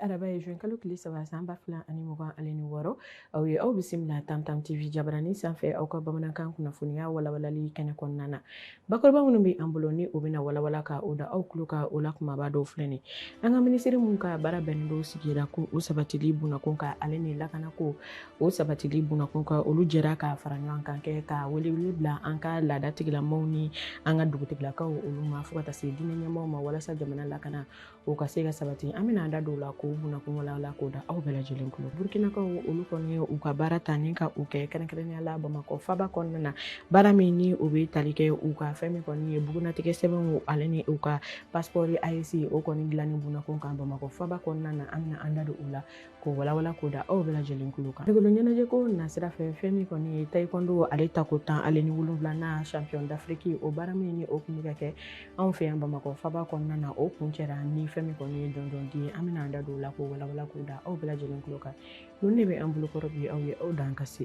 Araba ye, juin kalo tile 3, san 2026. Aw ye aw bisimila Tam Tam TV jabarani sanfɛ, aw ka bamanankan kunnafoniya walawalali kɛnɛ kɔnɔna na. Bakuruba minnu bɛ an bolo ni o bɛna walawala ka o da aw tulo kan, o la kumaba dɔw filɛ nin. An ka minisiri min ka baara bɛnnen don sigida ko o sabatili bunakun kan, ale ni lakanako o sabatili bunakun kan, olu jɛra ka fara ɲɔgɔn kan kɛ ka welewele bila an ka laada tigilamɔgɔw ni an ka dugutigilakaw olu ma, fo ka taa se diinɛ ɲɛmɔgɔw ma, walasa jamana lakana o ka se ka sabati. An bɛna an da don o la k'o bunakun walawala k'o da aw bɛɛ lajɛlen tulo. Burkinakaw olu kɔni ye u ka baara ta ni ka u kɛ, kɛrɛnkɛrɛnnenya la Bamakɔ faba kɔnɔna na, baara min ni o bɛ tali kɛ u ka fɛn min kɔni ye bugunatigɛ sɛbɛnw, ale ni u ka passeport AES o kɔni dilanni bunakun kan Bamakɔ faba kɔnɔna na. An bɛna an da don o la k'o walawala k'o da aw bɛɛ lajɛlen tulo kan. Farikolo ɲɛnajɛ ko nasira fɛ, fɛn min kɔni ye taekwondo ale tako 17nan champion d'Afrique, o baara min ni o tun bɛ ka kɛ anw fɛ yan Bamakɔ faba kɔnɔna na, o kuncɛra ni fɛn min kɔni ye jɔnjɔn di ye. An bɛna an da don o la k'o walawala k'o da aw bɛɛ lajɛlen tulo kan. Ninnu de bɛ an bolokɔrɔ bi. Aw ye aw dan ka se.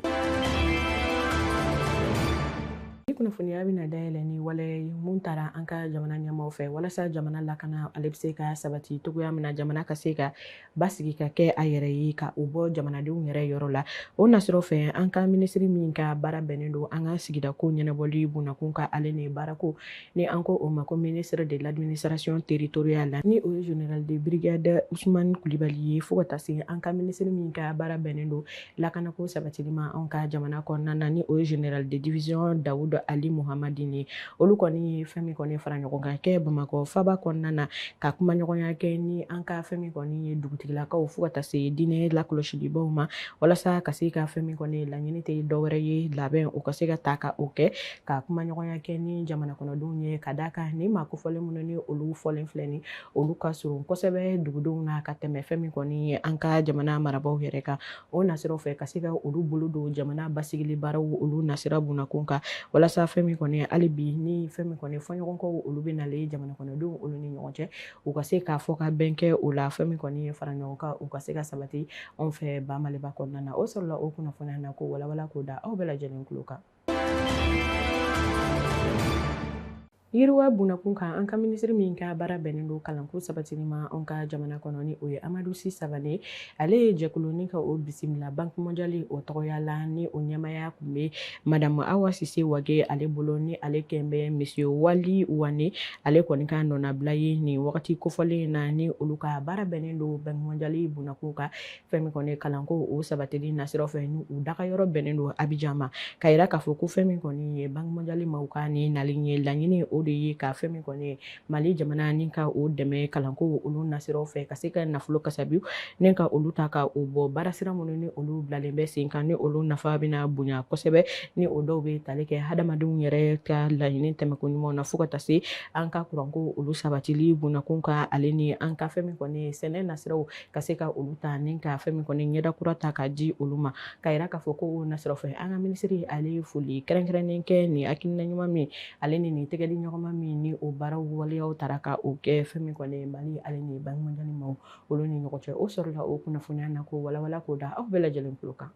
Ni kunnafoniya bɛna dayɛlɛ ni waleya ye mun taara an ka jamana ɲɛmaaw fɛ walasa jamana lakana ale bɛ se ka sabati cogoya min na, jamana ka se ka basigi ka kɛ a yɛrɛ ye, ka o bɔ jamanadenw yɛrɛ yɔrɔ la. O nasiraw fɛ, an ka minisiri min ka baara bɛnnen don an ka sigidako ɲɛnabɔli bunakun kan, ale ni baarako, ni an ko o ma ko ministre de l'administration territoriale, ni o ye général de brigade Ousmane Kulibali ye, fo ka taa se an ka minisiri min ka baara bɛnnen don lakanako sabatili ma anw ka jamana kɔnɔna na, ni o ye général de division Daoud Ali Mohamadine ye, olu kɔni ye fɛn min kɔni fara ɲɔgɔn kan kɛ Bamakɔ faba kɔnɔna na, ka kumaɲɔgɔnya kɛ ni an ka fɛn min kɔni ye dugutigilakaw, fo ka taa se diinɛ lakɔlɔsilibaw ma, walasa ka se ka fɛn min kɔni laɲini tɛ dɔwɛrɛ ye, labɛn o ka se ka ta ka o kɛ, ka kumaɲɔgɔnya kɛ ni jamana kɔnɔdenw ye, ka d'a kan ni maa kofɔlen minnu ni olu fɔlen filɛ ni olu ka surun kosɛbɛ dugudenw na ka tɛmɛ fɛn min kɔni ye an ka jamana marabaaw yɛrɛ kan. O nasiraw fɛ, ka se ka olu bolo don jamana basigili baaraw olu nasira bunakun kan, walasa fɛn min kɔni hali bi ni fɛn min kɔni fɔɲɔgɔnkɔw olu bɛ nalen jamana kɔnɔdenw olu ni ɲɔgɔn cɛ, u ka se k'a fɔ ka bɛn kɛ o la, fɛn min kɔni ye fara ɲɔgɔn kan, u ka se ka sabati anw fɛ ba Maliba kɔnɔna na. O sɔrɔla o kunnafoniya na k'o walawala k'o da aw bɛɛ lajɛlen tulo kan. Yiriwa bunakun kan, an ka minisiri min ka baara bɛnnen don kalanko sabatili ma anw ka jamana kɔnɔ, ni o ye Amadu Si Savane, ale ye jɛkulu ni ka o bisimila Banque mondiale o tɔgɔya la, ni o ɲɛmaya tun bɛ Madame Awa Sise Wage ale bolo, ni ale kɛn bɛ Monsieur Wali Wane ale kɔni ka nɔnabila ye nin wagati kofɔlen in na, ni olu ka baara bɛnnen don Banque mondiale bunakun kan, fɛn min kɔni kalanko o sabatili nasiraw fɛ, ni u daga yɔrɔ bɛnnen don Abidjan ma, ka yira k'a fɔ ko fɛn min kɔni ye Banque mondiale maaw ka nin nali ye, laɲini o de ye ka fɛn min kɔni ye Mali jamana ni ka o dɛmɛ kalanko olu nasiraw fɛ, ka se ka nafolo kasabi ni ka olu ta ka o bɔ baarasira minnu ni olu bilalen bɛ sen kan, ni olu nafa bɛna bonya kosɛbɛ, ni o dɔw bɛ tali kɛ hadamadenw yɛrɛ ka laɲini tɛmɛko ɲumanw na, fo ka taa se an ka kuranko olu sabatili bunakun kan, ale ni an ka fɛn min kɔni ye sɛnɛ nasiraw, ka se ka olu ta ni ka fɛn min kɔni ɲɛda kura ta ka di olu ma, ka yira k'a fɔ ko o nasiraw fɛ, an ka minisiri ale ye foli kɛrɛnkɛrɛnnen kɛ nin hakilina ɲuman min, ale ni nin tɛgɛdi ɲɔgɔnma min ni o baaraw waleyaw tara ka o kɛ fɛn min kɔni Mali ale ni Banque mondiale maaw olu ni ɲɔgɔn cɛ. O sɔrɔla o kunnafoniya na k'o walawala k'o da aw bɛɛ lajɛlen tulo kan.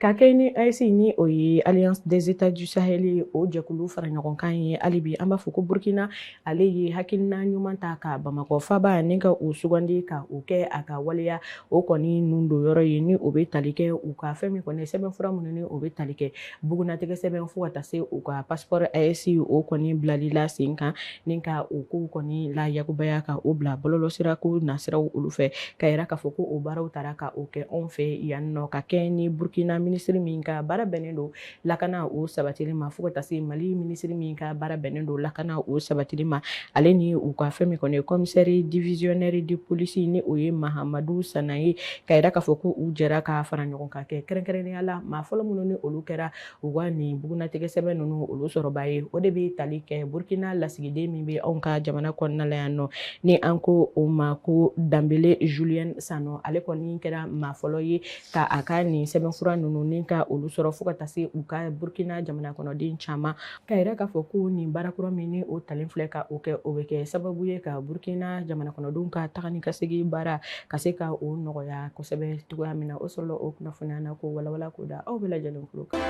Ka kɛ ni AES, ni o ye Alliance des États du Sahel, o jɛkulu fara ɲɔgɔn kan ye, hali bi an b'a fɔ ko Burkina ale ye hakilina ɲuman ta ka Bamakɔ faba ni ka o sugandi ka o kɛ a ka waleya o kɔni nun don yɔrɔ ye, ni o bɛ tali kɛ u ka fɛn min kɔni sɛbɛnfura minnu ni o bɛ tali kɛ bugunatigɛ sɛbɛn, fo ka taa se u ka passeport AES o kɔni bilali la sen kan, ni ka o kow kɔni la yakubaya ka o bila bɔlɔlɔsira ko nasiraw olu fɛ, ka yira k'a fɔ ko o baaraw taara ka o kɛ anw fɛ yan nɔ, ka kɛ ni Burkina minisiri min ka baara bɛnnen don lakana o sabatili ma, fo ka taa se Mali minisiri min ka baara bɛnnen don lakana o sabatili ma, ale ni u ka fɛn min kɔni ye commissaire divisionnaire de police, ni o ye Mahamadu Sana ye, ka yira k'a fɔ ko u jɛra ka fara ɲɔgɔn kan kɛ. Kɛrɛnkɛrɛnnenya la, maa fɔlɔ minnu ni olu kɛra u ka nin bugunatigɛ sɛbɛn ninnu olu sɔrɔba ye, o de bɛ tali kɛ Burkina lasigiden min bɛ anw ka jamana kɔnɔna la yan nɔ, ni an ko o ma ko Danbele Julien Sano, ale kɔni kɛra maa fɔlɔ ye ka a ka nin sɛbɛnfura ninnu ni ka olu sɔrɔ, fo ka taa se u ka Burkina jamana kɔnɔden caman, ka yira k'a fɔ ko nin baara kura min ni o talen filɛ ka o kɛ, o bɛ kɛ sababu ye ka Burkina jamana kɔnɔdenw ka taga ni ka segin baara ka se ka o nɔgɔya kosɛbɛ cogoya min na. O sɔrɔla o kunnafoniya na k'o walawala k'o da aw bɛɛ lajɛlen tulo kan.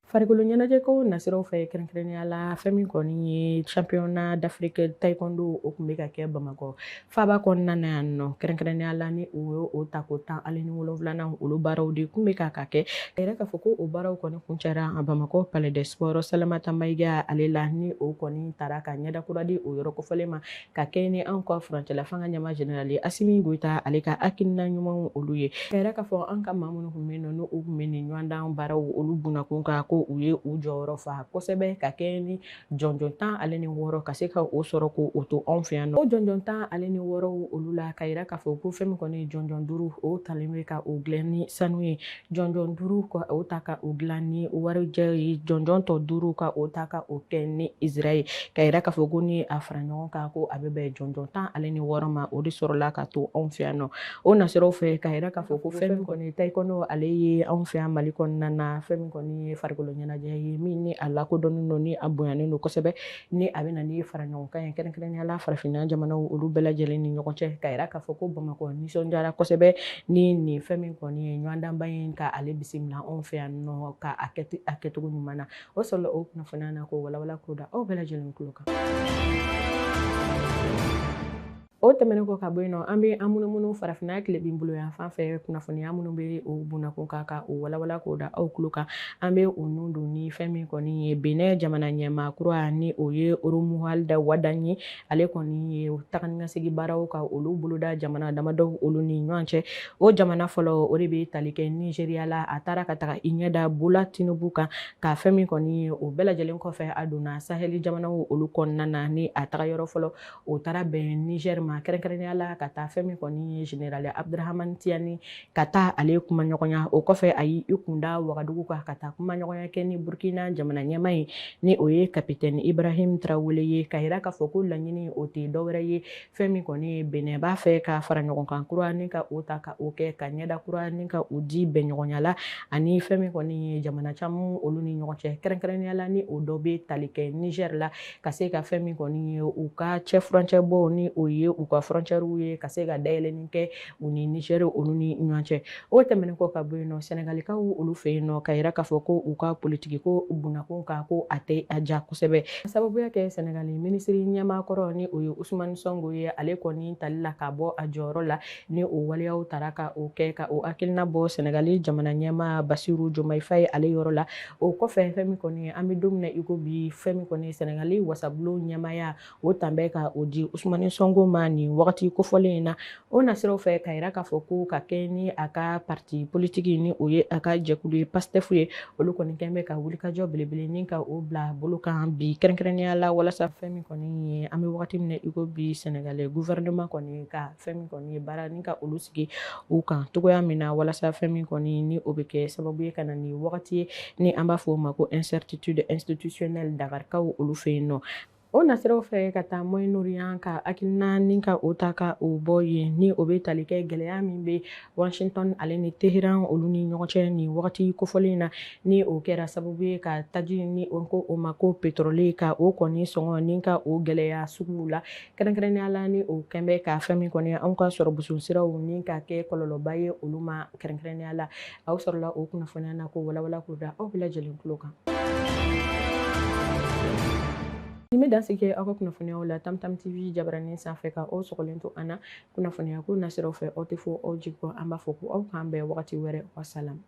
Farikolo ɲɛnajɛko nasiraw fɛ, kɛrɛnkɛrɛnnenya la fɛn min kɔni ye championnat d'Afrique taekwondo, o tun bɛ ka kɛ Bamakɔ faaba kɔnɔna na yan nɔ. Kɛrɛnkɛrɛnnenya la, ni o ye o tako 17nan, olu baaraw de tun bɛ ka kɛ. A yɛrɛ k'a fɔ ko o baaraw kɔni kuncɛra Bamakɔ Palais des Sports Salamata Mayiga ale la, ni o kɔni taara ka ɲɛda kura di o yɔrɔ kofɔlen ma, ka kɛ ni anw ka furancɛla fanga ɲɛmaa général Asimi Goyita ale ka hakilina ɲumanw olu ye. A yɛrɛ k'a fɔ an ka maa minnu tun bɛ yen nɔ, n'u tun bɛ nin ɲɔgɔndan baaraw olu bunakun kan, ko u ye u jɔyɔrɔ fa kosɛbɛ, ka kɛ ni jɔnjɔn 16 ka se ka o sɔrɔ k'o to anw fɛ yan nɔ. O jɔnjɔn 16 olu la, ka yira k'a fɔ ko fɛn min kɔni ye jɔnjɔn 5, o talen bɛ ka o dilan ni sanu ye, jɔnjɔn 5 ka o ta ka o dilan ni warijɛ ye, jɔnjɔn tɔ 5 ka o ta ka o kɛ ni nsira ye. Ka yira k'a fɔ ko ni a fara ɲɔgɔn kan, ko a bɛ bɛn jɔnjɔn 16 ma. O de sɔrɔla ka to anw fɛ yan nɔ. O nasiraw fɛ, ka yira k'a fɔ ko fɛn min kɔni taekwondo ale ye anw fɛ yan Mali kɔnɔna na, fɛn min kɔni ye farikolo ɲɛnajɛ ye min ni a lakodɔnnen don, ni a bonyanen don kosɛbɛ, ni a bɛ na ni fara ɲɔgɔn kan ye, kɛrɛnkɛrɛnnenya la farafinna jamanaw olu bɛɛ lajɛlen ni ɲɔgɔn cɛ. Ka yira k'a fɔ ko Bamakɔ nisɔndiyara kosɛbɛ ni nin fɛn min kɔni ye ɲɔgɔndanba in, ka ale bisimila anw fɛ yan nɔ ka a kɛcogo ɲuman na. O sɔrɔla o kunnafoniya na k'o walawala k'o da aw bɛɛ lajɛlen tulo kan. O tɛmɛnen kɔ ka bɔ yen nɔ, an bɛ an munumunu farafinna tilebin bolo yan fan fɛ, kunnafoniya minnu bɛ o bunakun kan, ka o walawala k'o da aw tulo kan. An bɛ o nun don ni fɛn min kɔni ye Benin jamana ɲɛmaa kura, ni o ye Romuald Wadagni ye. Ale kɔni ye taga ni ka segin baaraw ka olu boloda jamana damadɔw olu ni ɲɔgɔn cɛ. O jamana fɔlɔ, o de bɛ tali kɛ Nizeriya la. A taara ka taga i ɲɛ da Bola Tinubu kan. Ka fɛn min kɔni ye o bɛɛ lajɛlen kɔfɛ, a donna Saheli jamanaw olu kɔnɔna na, ni a taga yɔrɔ fɔlɔ, o taara bɛn Niger ma, kɛrɛnkɛrɛnnenya la ka taa fɛn min kɔni ye général Abdurahamani Tiyani, ka taa ale kumaɲɔgɔnya. O kɔfɛ, a y'i kunda Wagadugu kan, ka taa kumaɲɔgɔnya kɛ ni Burkina jamana ɲɛmaa ye, ni o ye capitaine Ibrahim Traoré ye. Ka yira k'a fɔ ko laɲini o tɛ dɔwɛrɛ ye, fɛn min kɔni ye Benin b'a fɛ ka fara ɲɔgɔn kan kura ni ka o ta ka o kɛ ka ɲɛda kura ni ka o di bɛnɲɔgɔnya la ani fɛn min kɔni ye jamana caman olu ni ɲɔgɔn cɛ, kɛrɛnkɛrɛnnenya la ni o dɔ bɛ tali kɛ Niger la, ka se ka fɛn min kɔni ye u ka cɛ furancɛ bɔ, ni o ye u ka frontières ye, ka se ka dayɛlɛnni kɛ u ni Niger olu ni ɲɔgɔn cɛ. O tɛmɛnen kɔ ka bɔ yen nɔ, Sɛnɛgalikaw olu fɛ yen nɔ, ka yira k'a fɔ ko u ka politiki ko bunakun kan, ko a tɛ a ja kosɛbɛ, sababuya kɛ Sɛnɛgali minisiri ɲɛmaa kɔrɔ, ni o ye Usumani Sɔnko ye, ale kɔni tali la ka bɔ a jɔyɔrɔ la, ni o waleyaw tara ka o kɛ ka o hakilina bɔ Sɛnɛgali jamana ɲɛmaa Basiru Jomayi Faye ale yɔrɔ la. O kɔfɛ, fɛn min kɔni an bɛ don min na i ko bi, fɛn min kɔni Sɛnɛgali wasabulon ɲɛmaaya, o tan bɛ ka o di Usumani Sɔnko ma nin wagati kofɔlen in na. O nasiraw fɛ, ka yira k'a fɔ ko ka kɛ ni a ka parti politique, ni o ye a ka jɛkulu ye Pastef ye, olu kɔni kɛn bɛ ka wulikajɔ belebele ni ka o bila bolo kan bi, kɛrɛnkɛrɛnnenya la walasa fɛn min kɔni ye an bɛ wagati min na i ko bi, Sɛnɛgali gouvernement kɔni ka fɛn min kɔni ye baara ni ka olu sigi u kan cogoya min na, walasa fɛn min kɔni ni o bɛ kɛ sababu ye ka na ni wagati ye ni an b'a fɔ o ma ko incertitude institutionnelle Dakarikaw olu fɛ yen nɔ. O nasiraw fɛ, ka taa Moyen-Orient, ka hakilina ni ka o ta ka o bɔ yen, ni o bɛ tali kɛ gɛlɛya min bɛ Washington ale ni Tehran olu ni ɲɔgɔn cɛ nin wagati kofɔlen in na, ni o kɛra sababu ye ka taji, ni o ko o ma ko pétrole, ka o kɔni sɔngɔ ni ka o gɛlɛya suguw la, kɛrɛnkɛrɛnnenya la ni o kɛn bɛ ka fɛn min kɔni anw ka sɔrɔ boson siraw ni ka kɛ kɔlɔlɔba ye olu ma, kɛrɛnkɛrɛnnenya la. Aw sɔrɔla o kunnafoniya na k'o walawala k'o da aw bɛɛ lajɛlen tulo kan. Nin bɛ dansigi kɛ aw ka kunnafoniyaw la Tam Tam TV jabaranin sanfɛ. Ka aw sɔgɔlen to an na kunnafoniya ko nasiraw fɛ, aw tɛ fɔ aw jigi kɔ. An b'a fɔ ko aw k'an bɛn wagati wɛrɛ. Wasalam.